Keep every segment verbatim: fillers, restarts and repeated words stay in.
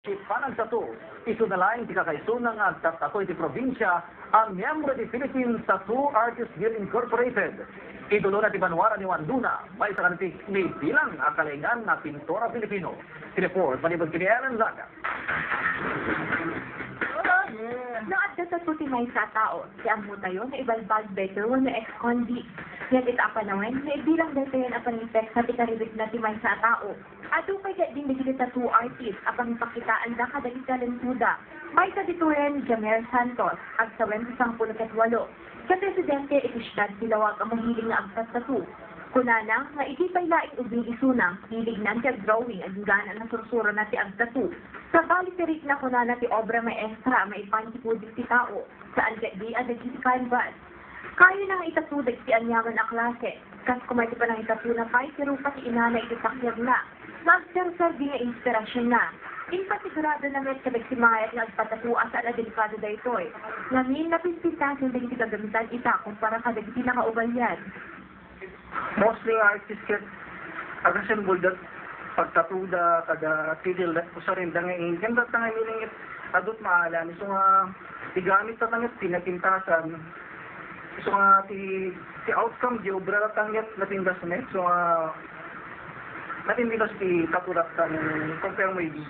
Ti panagtattoo, isuna laeng ti kakaisuna nga agtattoo iti probinsia a miyembro ti Philippine Tattoo Artists Guild Incorporated. Idolona ti banuara ni Juan Luna, maysa kano ti nabilang a kalaingan nga pintora Pilipino. Ti report, manipud ken ni Ellen Laga. No adda tattoo ti maysa a tao, ti ammotayo, naibalbaliw daytoy wenno ex-convict. Ngem ita a panawen, naibilang daytoyen a pangimpetsa ti karibitna ti maysa a tao. Adu pay ketdin dagiti tattoo artist a pangipakitaanda kadagiti talentoda. Maysa ditoyen ni Jamer Santos, agsawen ti sangapulo ket walo, ket residente iti siudad ti Laoag a mahilig nga agtattoo. Kunana nga idi pay laeng ubing isuna, hiligna ti agdrawing, agingga a nasursurona ti agtattoo. Sabali ti rikna, kunana, ti obra maestra a maipan ti pudik ti tao, saan ketdi a dagiti canvas. Kayana nga itattoo dagiti aniaman a klase. Kas koma iti panangitattoo na pay ti rupa ti inana iti sakyagna, nga agserserbi nga inspirasionna. Impasiguradona met kadagiti mayat nga agpatattoo a saan a delikado daytoy. Ngamin, napinpintasen dagiti gagamitan ita kumpara kadagiti nakaugalian. Mostly nga artist ket agasimbol dat pagtattooda kada titil dat usarenda nga inken dat nga meaning it adut maalan. Isu nga ti gamit ta met pinapintasan. Isu nga ti, ti outcome di obra dat met napintas met. Isu nga napintas ti tattoo dat compare mo idi.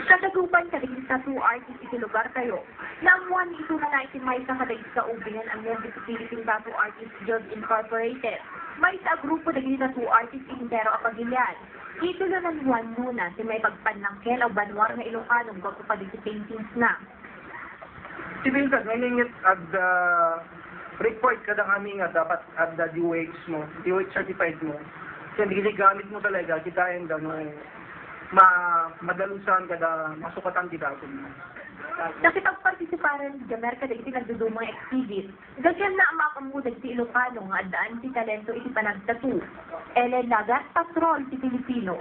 Kadagupan kadagiti tattoo artist iti lugartayo, naammoan nga isunana iti maysa kadagiti kaubingan a miyembro ti Philippine Tattoo Artists Guild Incorporated. Maysa a grupo dagiti tattoo artist iti entero a pagilian. Idolona ni Juan Luna ti maipagpannangkel a banuar nga Ilocano gapu kadagiti paintingsna. Ti bintag nga iningit, adda required kada kami nga dapat adda D O H mo, D O H certified mo. Kasi hindi kasi gamit mo talaga, kitaen da no ma madalusan kada masukatan ti daton mo. Nakipagpartisiparen ni Jamer kadagiti nagduduma nga exhibit. Gapu ta maammo dagiti Ilocano nga addaan ti talento iti panagtattoo. Ellen Lagat, Patrol ti Pilipino.